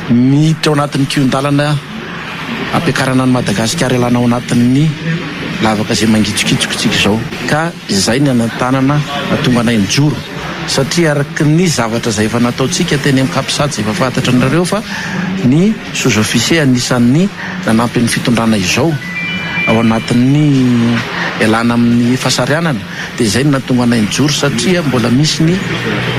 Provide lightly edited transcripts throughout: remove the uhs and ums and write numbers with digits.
Miditra ao anatin'ny kihon-dalana hampiakarana an'i Madagasikara hialana ao anatin'ny lavaka izay mangitsokitsoka isika izao. Ka izay ny hanentanana hahatonga anay nijoro satria araka ny zavatra izay efa nataontsika teny amin'ny Capsat izay efa fantatranareo fa ny sous-officier anisan'ny nanampy ny fitondrana izao ao anatin'ny ialana amin'ny fahasarianana dia izay no nahatonga anay nijoro satria mbola misy ny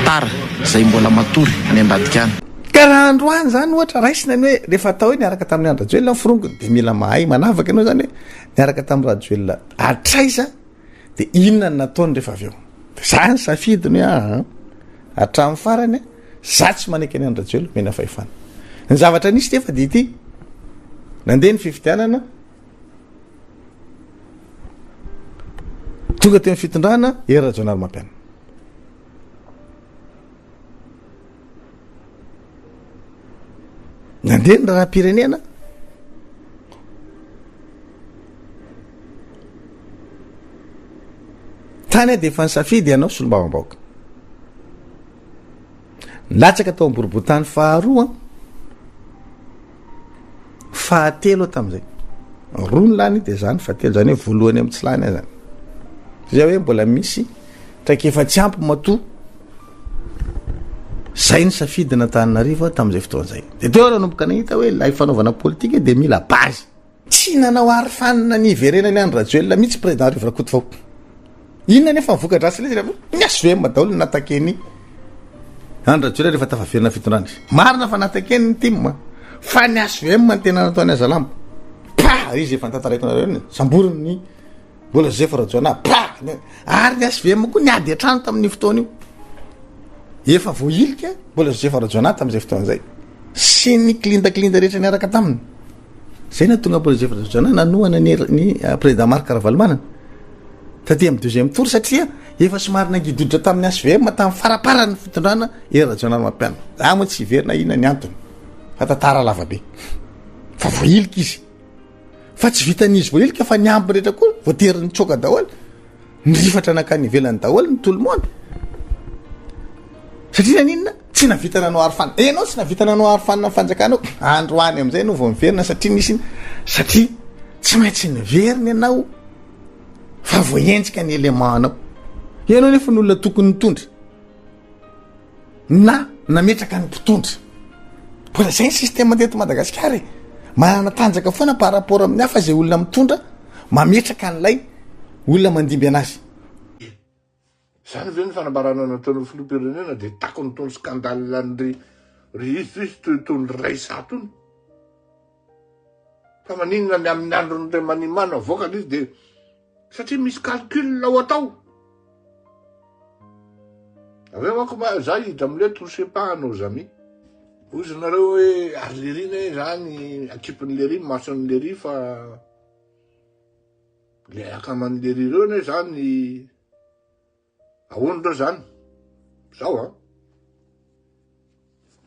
tara izay mbola matory any ambadika any. Ka raha androany zany ohatra raisina ny hoe rehefa atao hoe niaraka tamin'i Andry Rajoelina ny forongony de mila mahay manavaka ianao zany hoe niaraka tamin'i Rajoelina hatraiza de inona ny nataony rehefa avy eo. De za ny safidiny hoe aa hatramin'ny farany a za tsy manaiky an'i Andry Rajoelina omena fahefana. Ny zavatra nisy nefa de ity, nandeha ny fifidianana, tonga teo amin'ny fitondrana Hery Rajaonarimampianina. Nandeha ny raharaham-pirenena. Tany aho dia efa nisafidy hanao solombavambahoaka. Nilatsaka tao am-boribontany faharoa aho, fahatelo aho tamin'izay. Roa ny lany dia za ny fahatelo, zany hoe voalohany amin'ny tsy lany aho zany. Zay hoe mbola misy traikefa tsy ampy matoa zay ny safidin'Antananarivo tamin'izay fotoana izay. Dia teo aho nanomboka nahita hoe ilay fanaovana politika dia mila base. Tsy nanao arofanina ny hiverenany Andry Rajoelina mihitsy Président Rivo Rakotovao. Inona nefa ny voka-dratsy ilay izy rehefa ny HVM daholo no nataken'i Andry Rajoelina rehefa tafaverina fitondrana izy. Marina fa natakeny ny tim fa ny HVM no tena nataony hazalambo. Pa! Izy efa notantaraiko nareo iny, samboriny ny Mbola Joseph Rajaonah, pa! Ary ny HVM koa niady an-trano tamin'io fotoana io. Efa voahilika Mbola Joseph Rajaonah tamin'izay fotoana izay. Sy ny klindaklinda rehetra niaraka taminy. Zay nahatonga Mbola Joseph Rajaonah nanohana ny, ny eh, président Marc Ravalomanana. Taty amin'ny deuxième tour satria efa somary nangidodotra tamin'ny HVM tamin'ny faraparan'ny fitondrana Hery Rajaonarimampianina. Za moa tsy hiverina inona ny antony fa tantara lava be. Fa voahilika izy. Fa tsy vitan'izy voahilika fa ny ambiny rehetra koa voatery nitsoaka daholo. Nirifatra nankany ivelany daholo ny tout le monde. Satria naninona? Tsy navita nanao arofanina. Enao tsy navita nanao arofanina ny fanjakana io. Androany amin'izay ianao vao miverina satria nisy satria tsy maintsy niverina ianao fa voahenjika ny élément anao. Ianao nefa ny olona tokony nitondra. na nametraka ny mpitondra. Mbola zay ny système teto Madagasikara e. Manana tanjaka foana par rapport amin'ny hafa izay olona mitondra mametraka an'ilay olona mandimby anazy. Zany ve ny fanambarana nataon'ny filoham-pirenena dia takony itony scandale an-dry ry iza izy toy itony Raissa itony? Fa maninona ny amin'ny andron'ny remaniement no avoakany izy dia Satria misy calcul ao atao. Avy eo manko ma za hiditra amle touchez pas à nos amis. Hozy nareo hoe ary lery ne zany akipin'i lery mason'i lery fa le akaman'i lery reo ne zany ahoana reo zany. Zao an.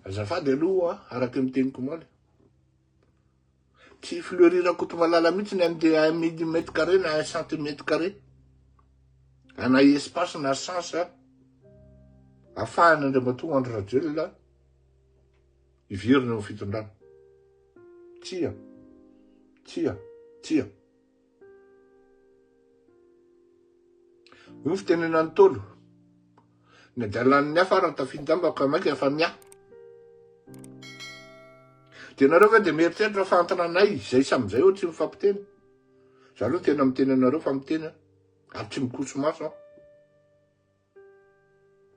Azafady aloha araky ny teniko omaly. Tsy Fleury Rakotomalala mihitsy ny andeha un millimètre carré na un centimètre carré ana espace na sens afahana Andriamatoa Andry Rajoelina hiverina eo fitondrana. Tsia, tsia, tsia. Hoy ny fitenenan'ny Ntaolo, Ny adalan'ny hafa ary tafidamba ka mainka efa miahy. Dia nareo ve dia mieritreritra fa entre anay izay samy izay eo tsy mifampiteny? Za aloha tena miteny anareo fa miteny aho ary tsy mikoso maso aho.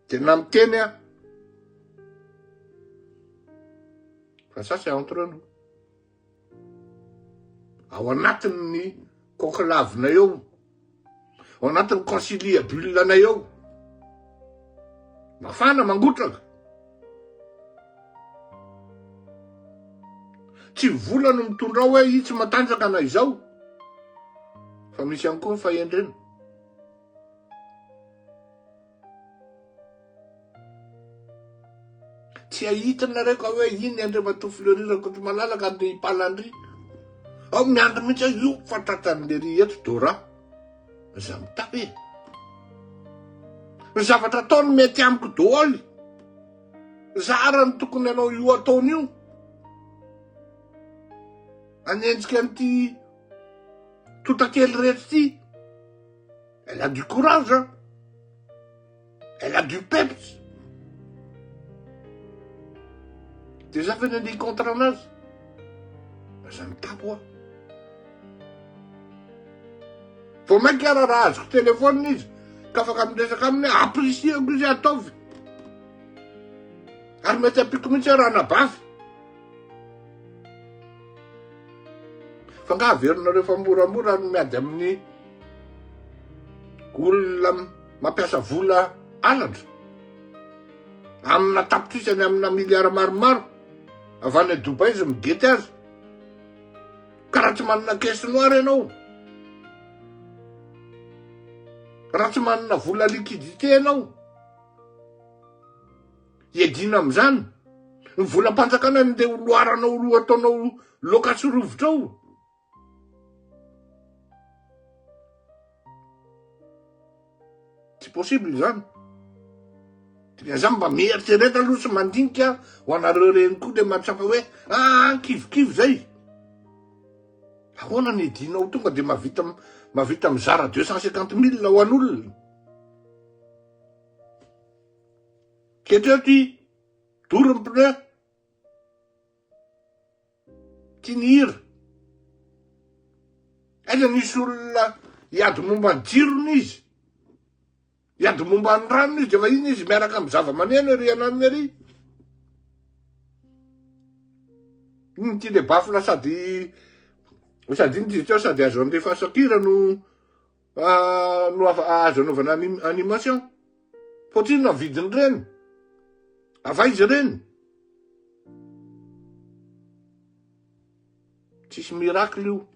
Tena miteny aho. Fa ça c'est entre nous. Ao anatin'ny conclave-nay eo, ao anatin'ny conciliabule-nay eo. Mafana, mangotraka. Tsy vola no mitondra ao hoe itsy matanjaka na izao. Fa misy ihany koa ny fahendrena. Tsy ahitinareo ka hoe iny Andriamatoa Fleury Rakotomalala ka andeha hipala an-dry. Ao miandry mihitsy aho io fa tratran'i lery eto Dora. Aza mitapy e. Ny zavatra ataony mety amiko daholo. Zara ny tokony hanao io ataony io. Hanenjika an'ity tontakely reto ity. Elle a du courage hein. Elle a du peps. De za ve nandeha contre anazy? Aza mitapy hoa. Vao mainka ara raha azoko téléphone izy ka afaka miresaka aminy aho, apprécier-ko izy ataovy. Ary mety ampiako mihitsy aho raha anabavy. Fa nga averinareo fa moramora ny miady amin'ny olona mampiasa vola halatra amina tapitrisany amina miliara maromaro avy any Dubaï izy migety azy ka raha tsy manana caisse noire ianao raha tsy manana vola liquidité ianao Iadiana amin'izany. Ny volam-panjakana no ndeha ho loaranao ho ataonao loaka sy rovitra ao. Tsy possible izany. Dia zany mba mieritrereta aloha sy mandinika ho anareo ireny koa le mahatsapa hoe ah kivikivy zay. Ahoana ny iadianao tonga dia mahavita mahavita mizara 250 mille ho an'olona. Ketreo ty, doro ny pneu. Ty ny hira. Aiza nisy olona hiady momba ny jirony izy. Hiady momba ny rano izy, efa iny izy miaraka amin'ny zava-maneno ery ananiny ery. Iny ty le bafla sady sady iny ty teo sady azo andefasakira no no azo anaovana animation. Fa ohatrinona ny vidin'ireny? Avy aiza ireny? Tsisy miracle io.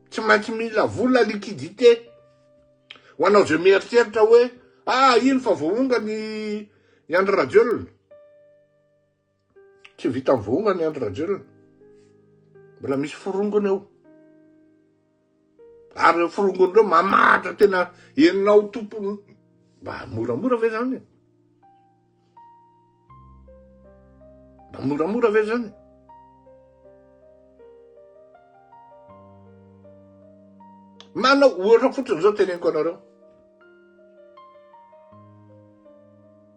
Tsy maintsy mila vola liquidité. Ho anao izay mieritreritra hoe ah iny fa voaonga ny i Andry Rajoelina. Tsy vitan'ny voaonga ny Andry Rajoelina. Mbola misy forongony ao. Ary ireo forongony ireo mamahatra tena enao tompony. Mba moramora ve zany e? Mba moramora ve zany? Manao ohatra fotsiny zao teneniko anareo.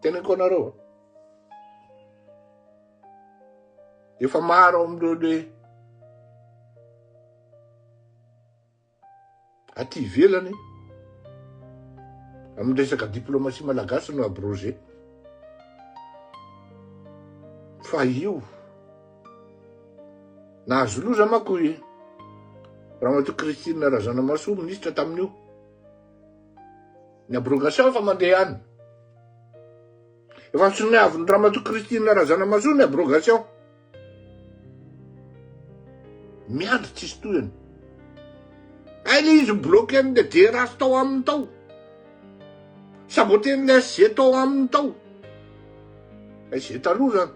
Teneniko anareo. Efa maro amin'ireo le aty ivelany amin'ny resaka diplomatie malagasy no abrogé. Fa io nahazo loza manko i Ramatoa Christine Razanamahasoa minisitra tamin'io. Ny abrogation fa mandeha any. Efa nosoniavin'i Ramatoa Christine Razanamahasoa ny abrogation. Miandry tsisy tohiny. Hay le izy bloqué an'le DRH tao aminy tao. Saboté an'le SG tao aminy tao. SG taloha zany.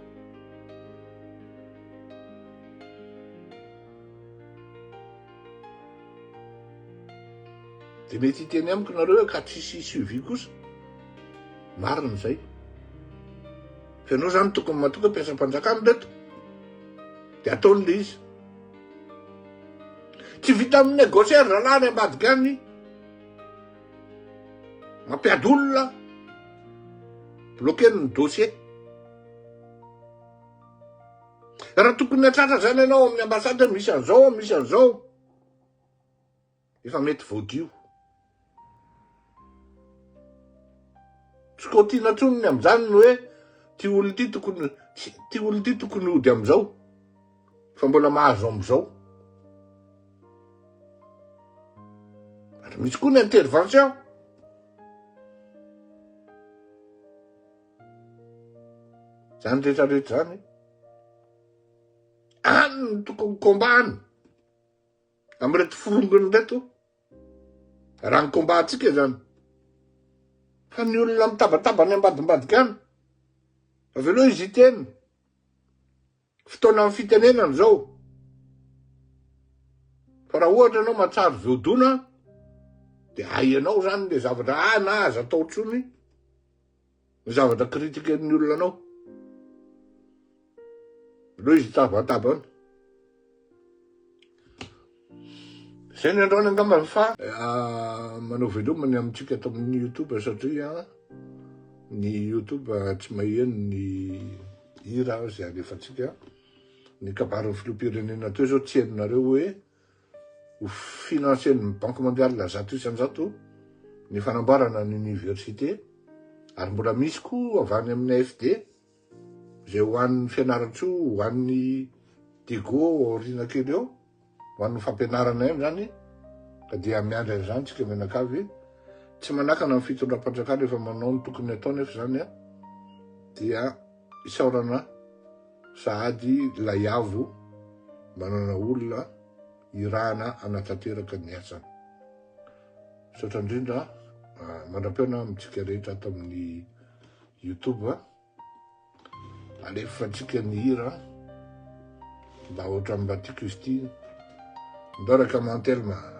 Dia mety hiteny amiko nareo hoe ka tsisy suivi kosa. Marina izay. Fa ianao zany tokony matoky hoe mpiasam-panjakana ireto. Dia ataony le izy. Tsy vita amin'ny négocier ry zalahy any ambadika any. Mampiady olona. Bloquer ny dossier. Raha tokony hatratra zany ianao amin'ny ambassade hoe misy an'izao, misy an'izao. Efa mety voadio. Tsy kaotiana intsony ny amin'izany ny hoe ty olona ity tokony ty olona ity tokony hody amin'izao fa mbola mahazo amin'izao. Ary misy koa ny intervention. Zany rehetra rehetra zany. Any ny tokony combat any. Amin'ireto forongony ireto, raha ny combat antsika izany. Fa ny olona mitabataba any ambadimbadika any, avelao izy hiteny. Fotoanan'ny fitenenana izao. Fa raha ohatra ianao mahatsary voadona, dia hainao izany le zavatra ah na aza atao intsony ny zavatra critiquer-n'ny olona anao. Aleo izy hitabataba any. Zay ny androany angambany fa manao veloma ny amintsika ato amin'ny youtube satria ny youtube tsy maheno ny hira izay alefantsika. Ny kabarin'ny filoham-pirenena teo zao tsy henonareo hoe ho financer-n'ny Banque mondiale 100% ny fanamboarana ny université ary mbola misy koa avy any amin'ny AFD izay ho an'ny Fianarantsoa, ho an'ny Diego aoriana kely eo, ho an'ny fampianarana ihany izany ka dia miandry an'izany tsika mianakavy. Tsy manakana ny fitondram-panjakana efa manao ny tokony atao nefa izany dia isaorana sahady ilay avo manana olona irahana hanatanteraka ny asany. Misaotra indrindra mandra-pihaona amintsika rehetra ato amin'ny Youtube. Alefantsika ny hira mba ohatran'ny mba tiako izy ity. Ndao raka Mantelma.